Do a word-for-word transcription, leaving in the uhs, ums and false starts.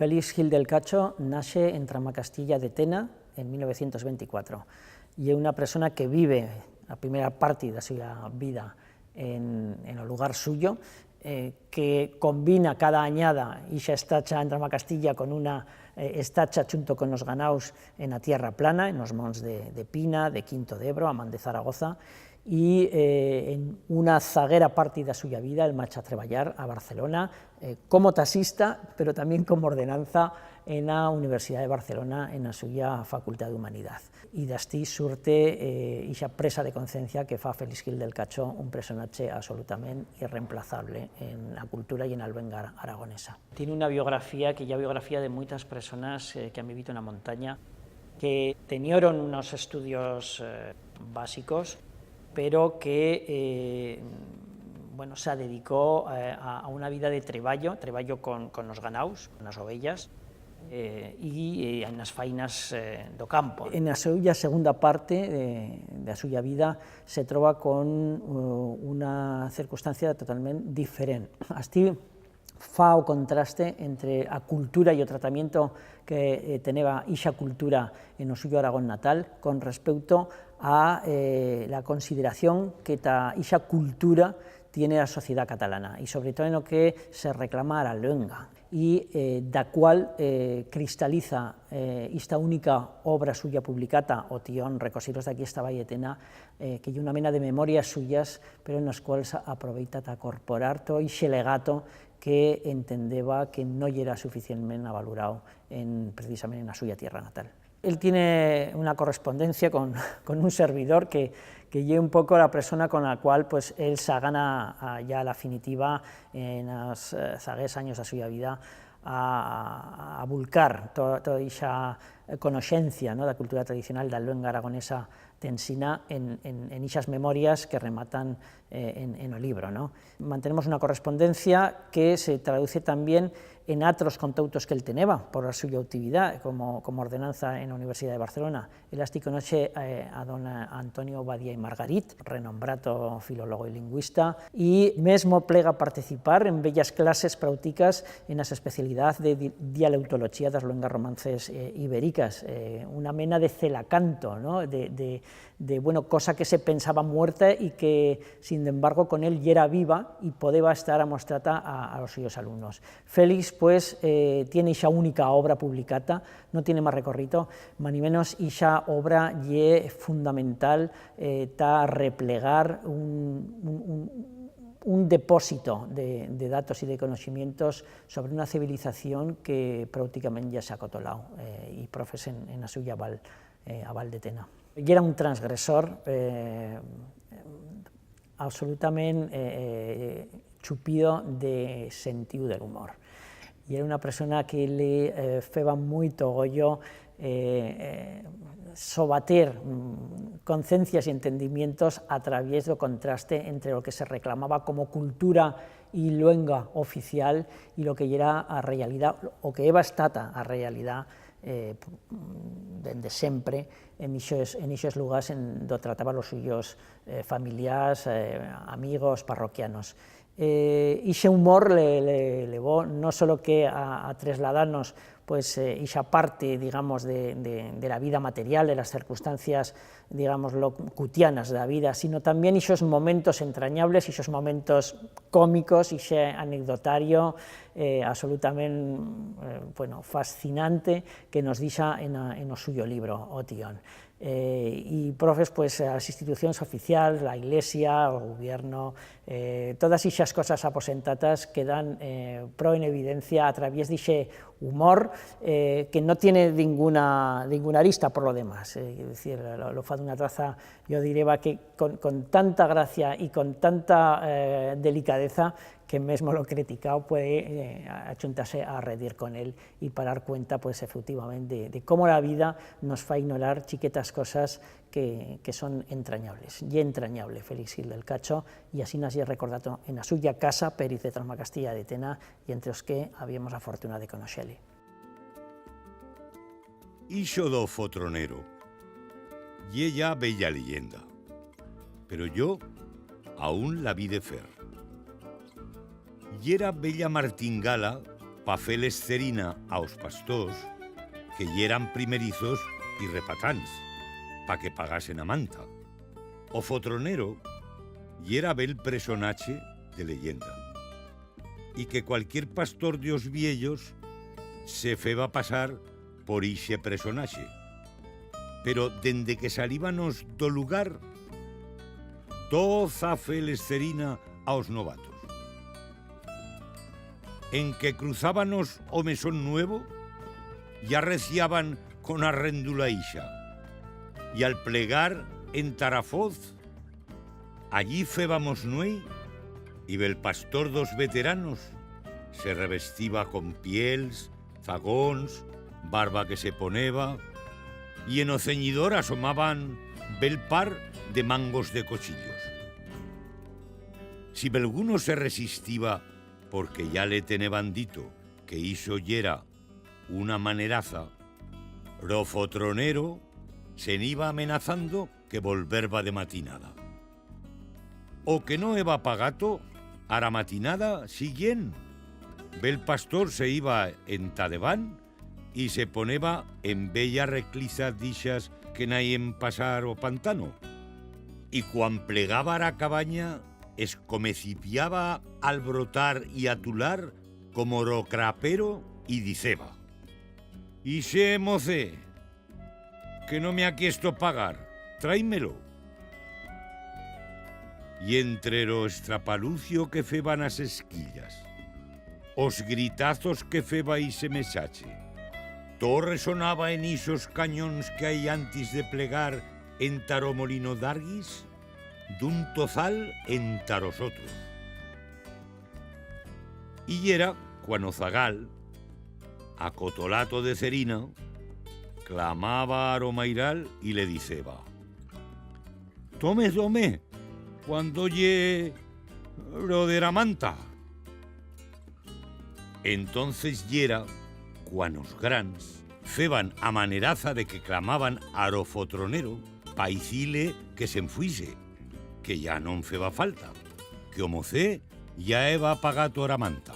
Félix Gil del Cacho naxe en Tramacastilla de Tena en mil novecientos venticuatro. Ye una persona que vive a primera parti d'a suya vida en, en o lugar suyo, eh, que combina cada anyada ixa estacha en Tramacastilla con una, eh, estacha chunto con os ganaus en a tierra plana, en os monts de, de Pina, de Quinto d'Ebro, a man de Zaragoza, y, eh, en una zaguera parti d'a suya vida el marcha a treballar a Barcelona, eh, como taxista, pero tamién como ordenanza en a Universidat de Barcelona, en a suya Facultat d'Humanidat. Y d'astí surte, eh, ixa presa de conciencia que fa Félix Gil del Cacho un personache absolutament irremplazable en a cultura y en a luenga aragonesa. Tiene una biografía que ye a biografía de muitas personas, eh, que han vivido en a montanya, que tenieron unos estudios, eh, básicos, pero que, eh, bueno, se dedicó, eh, a, a una vida de treballo, treballo con, con os ganaus, con as ovellas, eh, y, eh, en as fainas, eh, d'o campo. En a suya segunda parte de, de a suya vida se troba con, eh, una circunstancia totalment diferent. Astí, fa o contraste entre a cultura y o tratamiento que, eh, teneba ixa cultura en o suyo Aragón natal con respeuto a, eh, la consideración que ta ixa cultura tiene a sociedat catalana, y sobre todo en o que se reclama a la luenga, y, eh, d'a cual, eh, cristaliza, eh, ista única obra suya publicata, O Tión, recosidos d'aquí esta Valletena, eh, que ye una mena de memorias suyas, pero en as cuals aproveita ta corporar tot ixe legato que entendeba que no yera suficientment avalorau en, precisament en a suya tierra natal. Él tiene una correspondencia con, con un servidor que, que ye un poco la persona con la cual, pues, él s'agana a, ya a la finitiva en as, eh, zaguers anyos d'a suya vida a, a, a vulcar to-, toda ixa conoixencia, no, d'a cultura tradicional, d'a luenga aragonesa tensina en, en, en ixas memorias que rematan, eh, en, en o libro, no? Mantenemos una correspondencia que se traduce tamién en atros contautos que él teneba por a suya actividat como, como ordenanza en a Universidat de Barcelona. Él astí conoixe, eh, a don Antonio Badia y Margarit, renombrato filologo y lingüista, y mesmo plega a participar en bellas clases prauticas en as especialidats de di-, dialectolochía das luengas romances, eh, ibericas, eh, una mena de celacanto, no? De, de, de, bueno, cosa que se pensaba muerta y que, sin embargo, con él yera viva y podeba estar amostrar-ta a, a os suyos alumnos. Félix, pues, eh, tiene ixa única obra publicata, no tiene mas recorrito, manimenos ixa obra ye fundamental, eh, ta replegar un, un, un, un deposito de, de datos y de conoiximientos sobre una civilización que prauticament ya s'ha acotolau, eh, y profes en, en a suya val, eh, a Val de Tena. Yera un transgresor, eh, absolutament, eh, eh, chupido de sentiu de l'humor. Yera una persona que li, eh, feba muito goyo, eh, eh, sobater, mm, concencias y entendimientos a traviés d'o contraste entre lo que se reclamaba como cultura y luenga oficial y lo que yera a realidat, o que heba estata a realidat, eh, dende sempre en ixos, en ixos lugars en do trataba los suyos, eh, familiars, eh, amigos, parroquianos. Eh, ixe humor le, le, le levó no solo que a, a tresladar-nos, pues, eh, ixa parte, digamos, de, de, de la vida material, de las circunstancias, digamos, lo cutianas de la vida, sino tamién ixos momentos entranyables, ixos momentos cómicos, ixe anecdotario, eh, absolutament, eh, bueno, fascinante que nos dixa en a, en o suyo libro, O Tión. Eh, y profes, pues, as institucions oficials, la Iglesia, o gubierno, eh, todas ixas cosas aposentatas quedan, eh, pro en evidencia a traviés d'ixe humor, eh, que no tiene dinguna, dinguna arista por lo demás. Eh, quiero decir, lo, lo fa d'una traza, yo direba que con, con tanta gracia y con tanta, eh, delicadeza que mesmo lo criticau puede, eh, a-, achuntar-se a redir con él y parar cuenta, pues, efectivament, de, de cómo la vida nos fa ignorar chiquetas cosas que, que son entranyables. Ye entranyable Félix Gil del Cacho, y asinas ye recordato en a suya casa, Pérez de Tramacastilla de Tena, y entre os que habiemos a fortuna de conoixer-le. Ixo d'o fotronero ye ya bella leyenda, pero yo aún la vi de fer. Yera bella martingala pa fer-les cerina a os pastors, que yeran primerizos y repatans, pa que pagasen a manta. O fotronero yera bel presonache de leyenda, y que cualquier pastor de os viellos se feba pasar por ixe presonache. Pero dende que salíbanos d'o lugar, toz a fer-les cerina a os novatos. En que cruzábanos o mesón nuevo, ya reciaban con a rendulaíxa, y al plegar entara foz, allí fébamos nueit, y bel pastor d'os veteranos se revestiba con piels, zagons, barba que se poneba, y en o cenyidor asomaban bel par de mangos de cochillos. Si belguno se resistiba, porque ya le teneban dito que ixo yera una maneraza, ro fotronero se'n iba amenazando que volverba de matinada. O que no heba pagato, a ra matinada siguient, bel pastor se iba enta debant y se poneba en bella recliza d'ixas que nayen pasar o pantano. Y cuan plegaba ra cabanya, escomecipiaba a albrotar y a tular como ro crapero y diceba: Ixe mocet, que no me ha quiesto pagar, trai-me-lo. Y entre ro estrapalucio que feban as esquillas, os gritazos que feba ixe mesache, tot resonaba en ixos canyons que hai antis de plegar enta ro molino d'Arguis, d'un tozal enta ros otros. Y yera cuan o zagal, acotolato de cerina, clamaba a ro mairal y le diceba: Tome, tome, cuánto ye ro de ra manta? Entonces yera cuan os grans feban a maneraza de que clamaban a ro fotronero pa icir-le que se'n fuise, que ya no'n feba falta, que o mocet ya heba pagato ra manta.